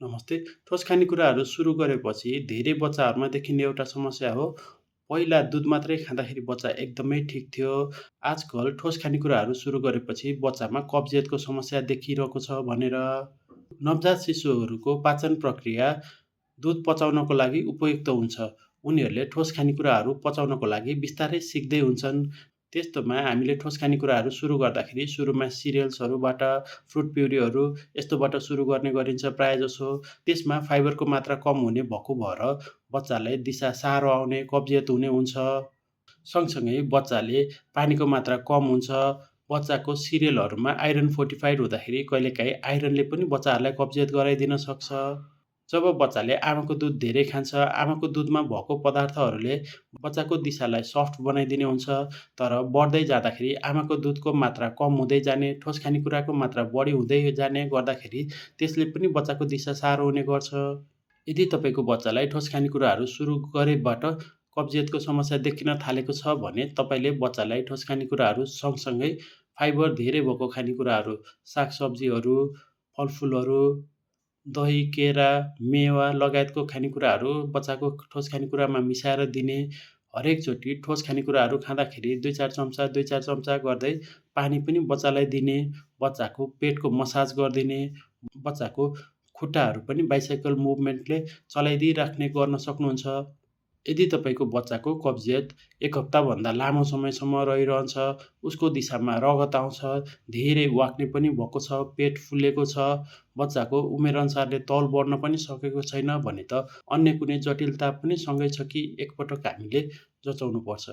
नमस्ते। ठोस खानेकुराहरू सुरु गरेपछि धेरै बच्चाहरूमा देखिने एउटा समस्या हो। पहिला दुध मात्रै खाँदाखेरि बच्चा एकदमै ठिक थियो। आजकल ठोस खानेकुराहरू सुरु गरेपछि बच्चामा कब्जियतको समस्या देखिरहेको छ भनेर। नवजात शिशुहरूको पाचन प्रक्रिया दुध पचाउनको लागि उपयुक्त हुन्छ। उनीहरूले ठोस खानेकुराहरू पचाउनको लागि बिस्तारै सिक्दै हुन्छन्। त्यस्तोमा हामीले ठोस खानेकुराहरू सुरु गर्दाखेरि सुरुमा सिरियल्सहरूबाट, फ्रुट प्युरीहरू यस्तोबाट सुरु गर्ने गरिन्छ प्रायःजसो। त्यसमा फाइबरको मात्रा कम हुने भएको भएर बच्चालाई दिशा साह्रो आउने, कब्जियत हुने हुन्छ। सँगसँगै बच्चाले पानीको मात्रा कम हुन्छ। बच्चाको सिरियलहरूमा आइरन फोर्टिफाइड हुँदाखेरि कहिलेकाहीँ आइरनले पनि बच्चाहरूलाई कब्जियत गराइदिन सक्छ। जब बच्चाले आमाको दुध धेरै खान्छ, आमाको दुधमा भएको पदार्थहरूले बच्चाको दिशालाई सफ्ट बनाइदिने हुन्छ। तर बढ्दै जाँदाखेरि आमाको दुधको मात्रा कम हुँदै जाने, ठोस खानेकुराको मात्रा बढी हुँदै जाने गर्दाखेरि त्यसले पनि बच्चाको दिशा साह्रो हुने गर्छ। यदि तपाईँको बच्चालाई ठोस खानेकुराहरू सुरु गरेबाट कब्जियतको समस्या देखिन थालेको छ भने तपाईँले बच्चालाई ठोस खानेकुराहरू सँगसँगै फाइबर धेरै भएको खानेकुराहरू, सागसब्जीहरू, फलफुलहरू, दही, केरा, मेवा लगायतको खानेकुराहरू बच्चाको ठोस खानेकुरामा मिसाएर दिने। हरेकचोटि ठोस खानेकुराहरू खाँदाखेरि 2-4 चम्चा 2-4 चम्चा गर्दै पानी पनि बच्चालाई दिने। बच्चाको पेटको मसाज गरिदिने। बच्चाको खुट्टाहरू पनि बाइसाइकल मुभमेन्टले चलाइदिइराख्ने गर्न सक्नुहुन्छ। यदि तपाईँको बच्चाको कब्जियत 1 हप्ताभन्दा लामो समयसम्म रहिरहन्छ, उसको दिशामा रगत आउँछ, धेरै वाक्ने पनि भएको छ, पेट फुलेको छ, बच्चाको उमेरअनुसारले तौल बढ्न पनि सकेको छैन भने त अन्य कुनै जटिलता पनि सँगै छ कि एकपटक हामीले जचाउनुपर्छ।